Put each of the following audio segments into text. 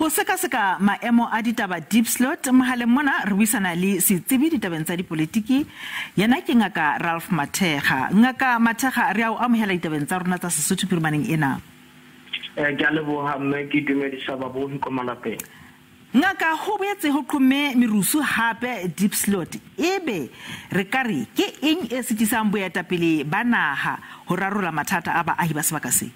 Ho sekaseka maemo a ditaba Diepsloot mohaleng mona re buisana le setsebi ditabeng tsa dipolitiki, yena ke Ngaka Ralph Mathekga. Ngaka Mathekga, re a o amohela ditabeng tsa rona tsa Sesotho phirimaneng ena. Ke a leboha mme ke dumedisa babohi ko malapeng. Ngaka, ho boetse ho qhomme merusu hape Diepsloot. Ebe re ka re ke eng e sitisang boetapele ba naha ho rarolla mathata a baahi ba sebaka se?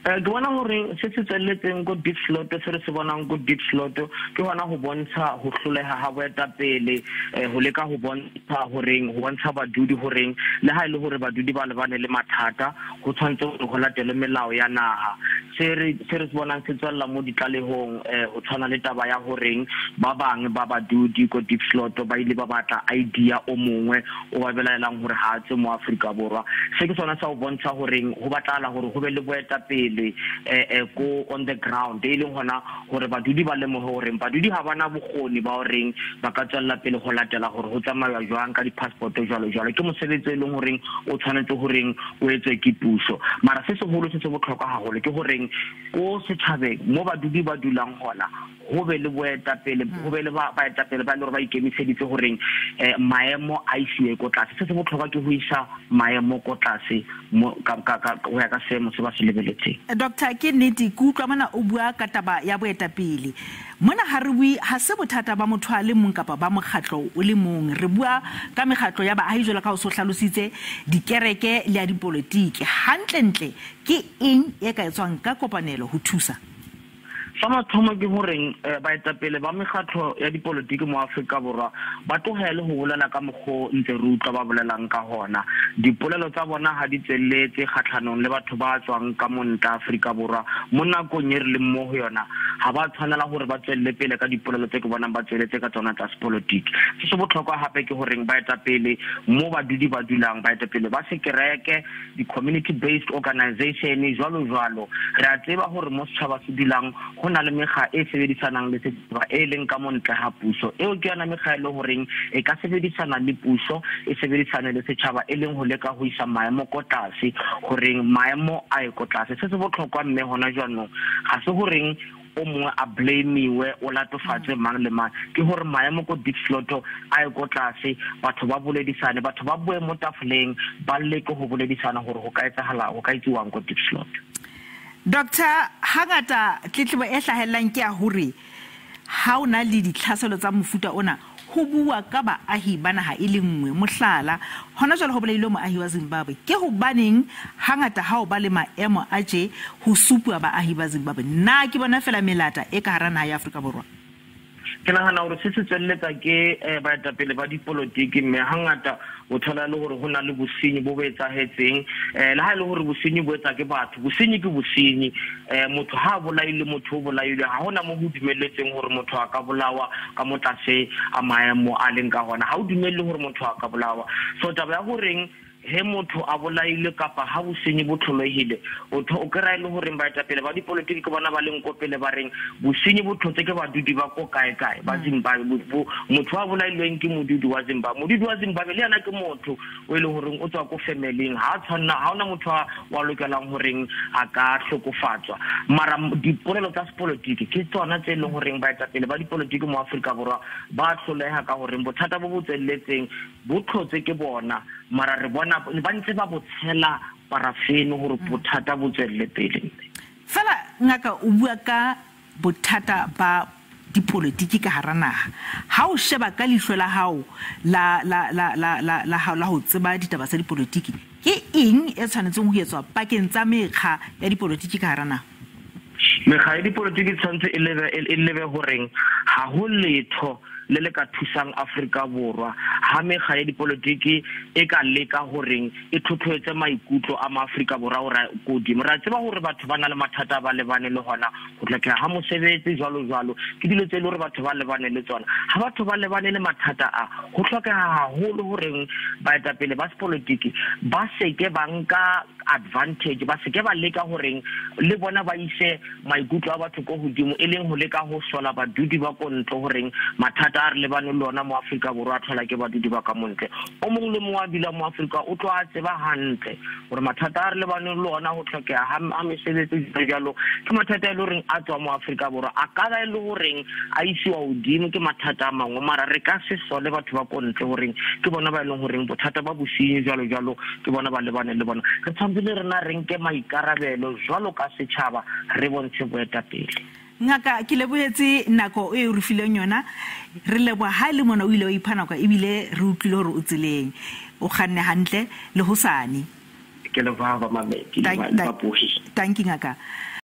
Ke bona hore se se tswelletseng ko Diepsloot, se re se bonang ko Diepsloot, ke hona ho bontsha ho hloleha ha boetapele, ho leka ho bontsha horeng, ho bontsha badudi horeng, le ha e le hore badudi ba lebane le mathata, ho tshwanetse hore ho latelwe melao ya naha. Se re se re se bonang se tswella mo ditlalehong, ho tshwana le taba ya horeng ba bang ba badudi ko Diepsloot ba ile ba batla ID ya o mongwe o ba belaelang hore ha a tswe mo Afrika Borwa. Se ke sona sa ho bontsha horeng ho batlahala hore ho be le boetapele ko on the ground, e leng hona hore badudi ba lemohe hore badudi ha bana bokgoni ba horeng ba ka tswella pele ho latela hore ho tsamaiwa jwang ka di-passport jwalo jwalo. Ke mosebetsi e leng horeng o tshwanetse horeng o etswe ke puso. Mara se seholo se se botlhokwa haholo ke horeng ko setjhabeng mo badudi ba dulang hona ho be le boetapele, ho be le baetapele ba e leng hore ba ikemiseditse horeng maemo a isiwe ko tlase. Se se botlhokwa ke ho isa maemo ko tlase mo ka ka ka ho ya ka seemo se ba se lebeletseng. Doctor, ke nnete ke utlwa mona o bua ka taba ya boetapele. Mona ha re bue ha se bothata ba motho a le mong kapa ba mokgatlo o le mong. Re bua ka mekgatlo ya baahi jwalo ka ho so hlalositse, dikereke le ya dipolotiki. Hantlentle ke eng e ka etswang ka kopanelo ho thusa? Sa mathomo ke horeng baetapele ba mekgatlo ya dipolotiki mo Afrika Borwa ba tlohele ho bolela ka mokgo ntse re utlwa ba bolelang ka hona. Dipolelo tsa bona ha di tswelletse kgatlhanong le batho ba tswang ka montle Afrika Borwa mo nakong e re leng mo ho yona, ha ba tshwanela hore ba tswelle pele ka dipolelo tse ke bonang ba tsweletse ka tsona tsa sepolotiki. Se se botlhokwa hape ke horeng baetapele mo badudi ba dulang, baetapele ba sekereke, di-community based organization jwalo jwalo. Re a tseba hore mo setjhaba se dulang ho na le mekga e sebedisanang le setjhaba e leng ka montle ha puso. Eo ke yona mekga e le horeng e ka sebedisana le puso, e sebedisane le setjhaba, e leng ho leka ho isa maemo ko tlase, horeng maemo a ye ko tlase. Se se botlhokwa mme hona jwanong ga se horeng o mongwe a blame-iwe, o latofatse mang le mang, ke hore maemo ko Diepsloot a ye ko tlase, batho ba boledisane, batho ba bue mo tafoleng, ba leke ho boledisana hore ho ka etsahala, ho ka etsiwang ko Diepsloot. Doctor, hangata tletlebo e hlahellang ke ya hore ha o na le ditlhaselo tsa mofuta ona, ho bua ka baahi ba naha e le nngwe. Mohlala, hona jwale ho bolailwe moahi wa Zimbabwe. Ke hobaneng hangata ha o ba le maemo a tje ho supuwa baahi ba Zimbabwe? Na ke bona fela melata e ka hara naha ya Afrika Borwa? Ke nahana hore se se tswelletsa ke baetapele ba dipolotiki, mme hangata o thola le hore ho na le bosenyi bo bo etsahetseng. Le ha e le hore bosenyi bo etsa ke batho, bosenyi ke bosenyi. Motho ha a bolaile, motho o bolailwe, ha hona mo ho dumelletseng hore motho a ka bolawa ka mo tlase a maemo a leng ka hona. Ha o dumelle hore motho a ka bolawa. So taba ya horeng he motho a bolailwe kapa ha bosenyi bo tlholohile, o o kry-a e le horeng baetapele ba dipolotiki ke bona ba leng ko pele ba reng bosenyi bo tlhotse ke badudi ba ko kae-kae ba Zimbabwe. Motho a bolailweng ke modudi wa Zimbabwe, modudi wa Zimbabwe le yena ke motho o e le horeng o tswa ko family-ing, ha tshwanna, ha hona motho wa lokelang horeng a ka hlokofatswa. Mara dipolelo tsa sepolotiki ke tsona tse e leng horeng baetapele ba dipolotiki mo Afrika Borwa ba hloleha ka horeng bothata bo bo tswelletseng bo tlhotse ke bona, mara re bona ba ntse ba bo tshela parafene hore bothata bo tswelle pele. Fela ngaka, o bua ka bothata ba dipolotiki ka hara naha. Ha o sheba ka leihlo la hao la ho tseba ditaba tsa dipolotiki, ke eng e tshwanetseng ho etswa pakeng tsa mekga ya dipolotiki ka hara naha? Mekga ya dipolotiki tshwanetse e lebe, e lebe horeng ha ho letho le le ka thusang Afrika Borwa ha mekga ya dipolotiki e ka leka horeng e thothoetse maikutlo a maAfrika Borwa hore a kodimo. Re a tseba hore batho ba na le mathata ba lebane le hona ho hlokeha ha mosebetsi jwalo jwalo, ke dilo tse e le hore batho ba lebane le tsona. Ha batho ba lebane le mathata a, ho hlokeha haholo horeng baetapele ba sepolotiki ba seke ba nka advantage, ba seke ba leka horeng le bona ba ise maikutlo a batho ko hodimo, e leng ho leka ho sola badudi ba ko ntle horeng mathata mathata a re lebaneng le ona mo Afrika Borwa a tlhola ke badudi ba ka montle. O mongwe le mongwe a dulang mo Afrika o tlo a tseba hantle gore mathata a re lebaneng le ona, go tlhokega ga mesebetsi jalo, ke mathata e le goreng a tswa mo Afrika Borwa, a ka ba e le goreng a isiwa godimo ke mathata a mangwe. Mara re ka se sole batho ba ko ntle goreng ke bona ba e leng goreng bothata ba bosenyi jalo jalo ke bona ba lebaneng le bona. Re tshwanetse le rena re nke maikarabelo jwalo ka setšhaba, re bontshe boetapele. Ngaka, ke lebohetse nako e o re fileng yona. Re leboha ha e le mona o ile wa ipha nako, ebile re utlwile hore o tseleng, o kganne hantle le hosane. Ke leboha bamamedi le babohi. Thank you, ngaka.